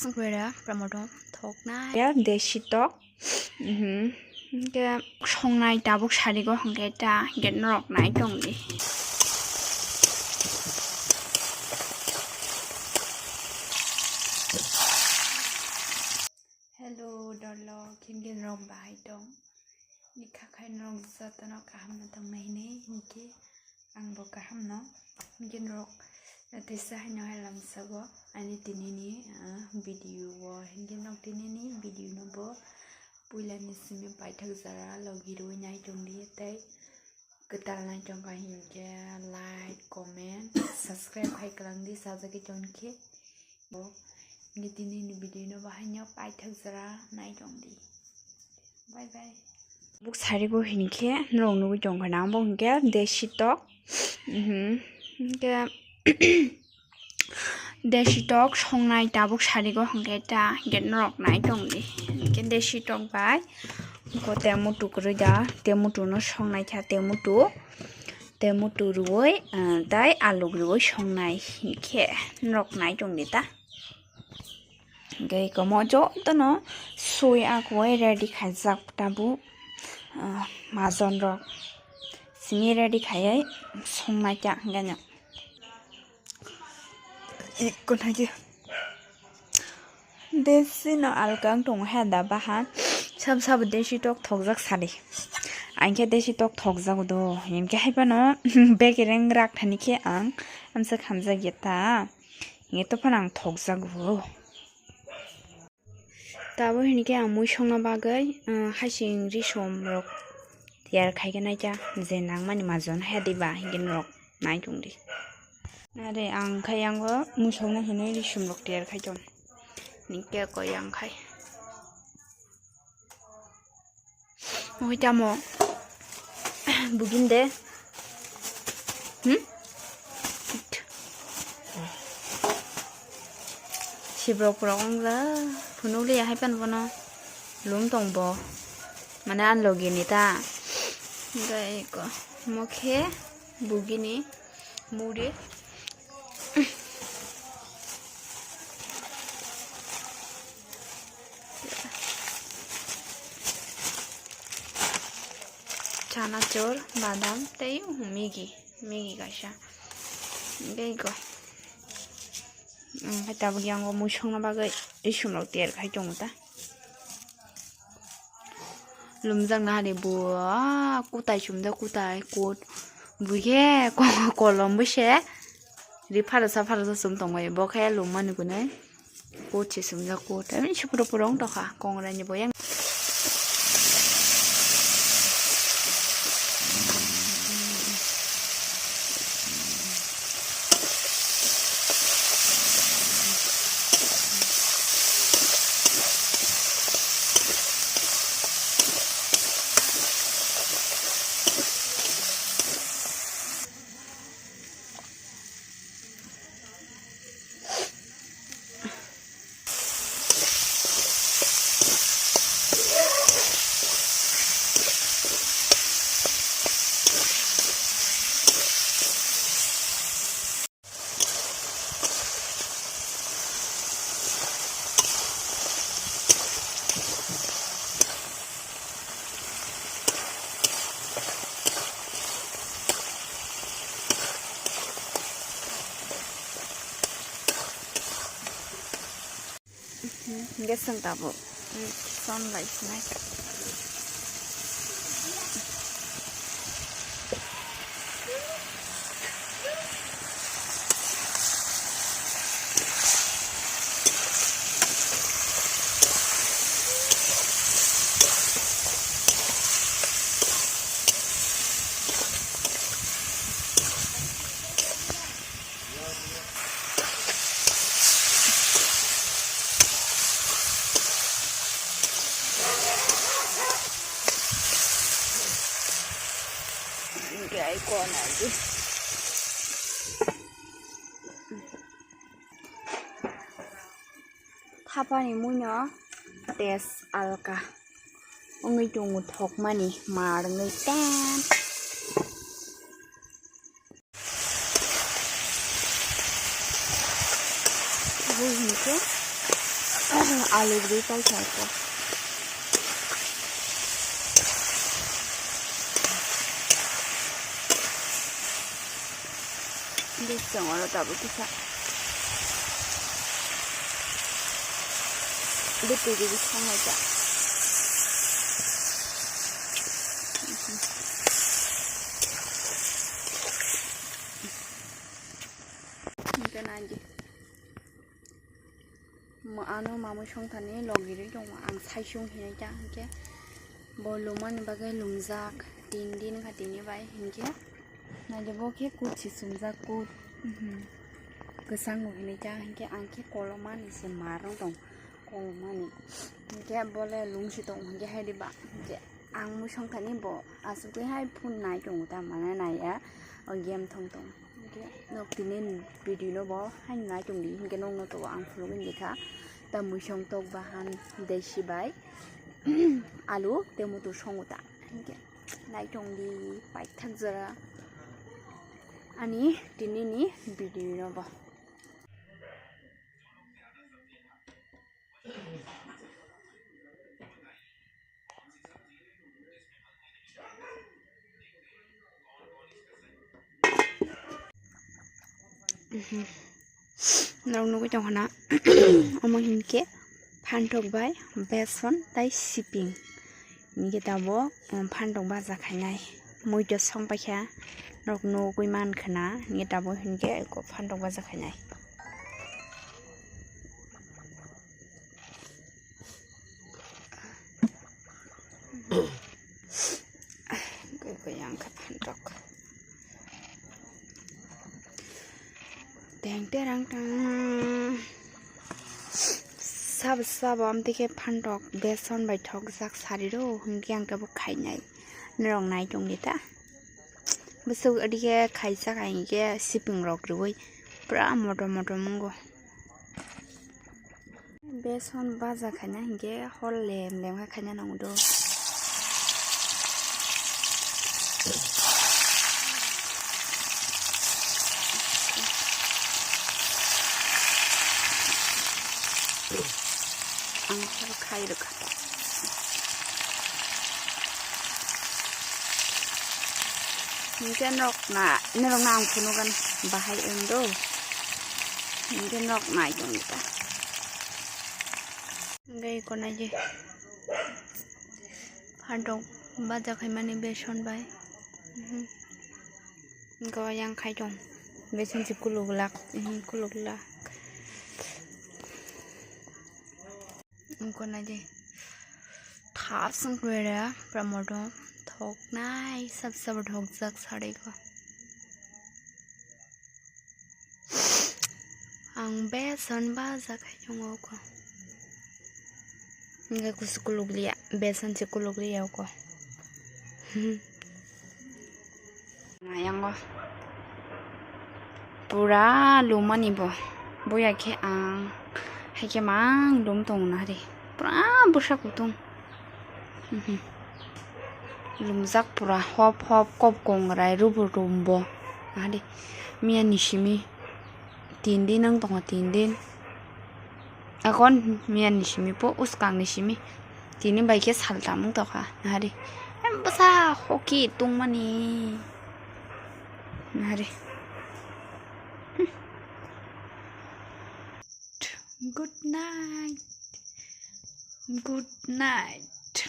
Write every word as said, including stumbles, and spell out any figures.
Bera pramotong thoknai. Ya, desi tok. Mhm. Hingke songnai tabuk sarigo hingke ta hingke norok nai tongdi. Hello, dolo, khin khin rok bahai tong. Ni kha khai norok jotono kaham no tong nai hinui, hinkhe ang bo kaham no. Hinkhe norok teisa haino hai lamsago ani tini ni, ah, video o. Hinkhe norok tini ni video no bo puila ni simi paithak jora logi rwui nai tongdi tei kwtal nai tongkha hinkhe like, comment, subscribe hai kwlangdi sajagwi tongkhe. Bo, hinkhe tini ni video no bo haino paithak jora nai tongdi. Bye bye. Buk sarigo hinkhe norok nugui tongkha na, bo hinkhe desi tok. Mhm. Hinkhe desi tok songnai tabuk sarigo hinkhe ta hinkhe norok nai tongdi. Hinkhe desi tok bai ko temutu kwrwi da, temutu no songnai kha, temutu, temutu rwui, ah, tai alu rwui songnai hinkhe norok nai tongdi ta. Hingke eko mo jotono sui akwui ready khaijak tabuk, ah, majon rok simi ready khaiwi songnai kha hingke no. Eko naidi. Desi no alkang tongo he da bahan. Sabo sabo desi tok thokjak sadi. Ang khe desi tok thokjak do. Hingke hai phano bekereng rak thani khe ang amsa khamjak ya ta. Hingke to phano ang thokjago. Tabuk hinkhe ang mui songna bagwi, ah, hasing risomrok tiyar khaikhe naikha, je nangmani majon haya diba hinkhe norok nai tongdi. Are ang khai yango mui songna hinwi risomrok tiyar khai tong. Hinkhe koi ang khai. Oi tamo. Bugin de. Hmm? Sibrok pura ongla. Phunuk liya hai pan bono. Lum tong bo. Mane an logi ni ta. Gai ko. Mokhe bugini. Muri. Chanachur, badam tei Maggi, Maggi kaisa. Tei ko. Ang khe tabuk yango mui songna bagwi risomrok tiyar khai tongo ta. Lumjak na hani bo, ah, kutai chumjak, kutai, kut. Bo khe ko-, kolom bo se. Ri pharasa pharasa chum tongbai, bo khe lummani kunui. Kut se chumjak, kut. Ami se pura pura wng tongkha, kongrai ni bo yang. Hingke chwng tabuk, hmm, son bai sinai. Hingke ai kona di. Thapani muino test alka wngwi tongo thokmani mar wngwi ten. Bo hinkhe Alu rwi paikha khe. Bwskango oro tabuk kisa. Bwtwi rwi sanglai ta. Hingke nai di. Mo-, ano mamui songthani logi rwi tongo ang saisung hinui ta hingke bo lumani bagwi lumjak tin din kha tini bai hingke naidi bo khe kut si sumjak kut, mhm, kwchang bo hinui ta hingke ang khe kolomani se marwng tong kolomani hingke bole lungsi tong hingke haidi ba hingke. Ang mui songthani bo asugwi hai phone nai tongo ta mane naiya o game thong tong. Hingke nok tini video no bo hai nai tong di hingke nok no to ang phunugwi di kha ta mui song tok bahan desi bai alu te mutu songo ta hingke nai tong di paithak jora ani tini ni video no bo. Norok nugwi tongkha na omo hinkhe phantok bai beson tai siping hinkhe tabuk phantok baja khainai muido song paikha norok nugwi mankha na hinkhe tabuk hinkhe phantok baja khainai. Goi goi ang khe phantok. Teng terang tang. Sabo sabo amtwi khe phantok beson bai thokjak sari rw hwnkhe ang khe bo khainai. Norok nai tongdi ta. Bwswk adikhe khaijak ang khe siping rok rwui pura motom motom wngo. Beson baja khaina hinkhe hor lem lem khe khaina nango do. Ang hor khai rwkha. Hinkhe norok na, norok na ang phunukgwn bahai wng do. Hinkhe norok nai tongdi ta. Hinkhe eko nai di. Phantok baja khaimani beson bai. Mhm. Hinkhe o yang khai tong. Beson se kuluk lak, mhm, kuluk lak. Wngkha nai di. Thap song kwrwi pura motom thoknai sab sabo thokjak sari ko. Ang beson baja khai tongo ko. Hingke kusu kuluk liya, beson se kuluk liya ko. Ayango pura lumani bo, buya khe ang, hai khe mang lum tongo nahari, pura bwsa kutung, mhm, lumjak pura hop hop kop kongrai rubur rumbo, nahari, miya ni simi tin din wng tongo, tin din. Akon miya ni simi po uskang ni simi. Tini bai khe saltam wng tokha. Nahari. Em bwsa hoki tungmani. Nahari. Good night. Good night.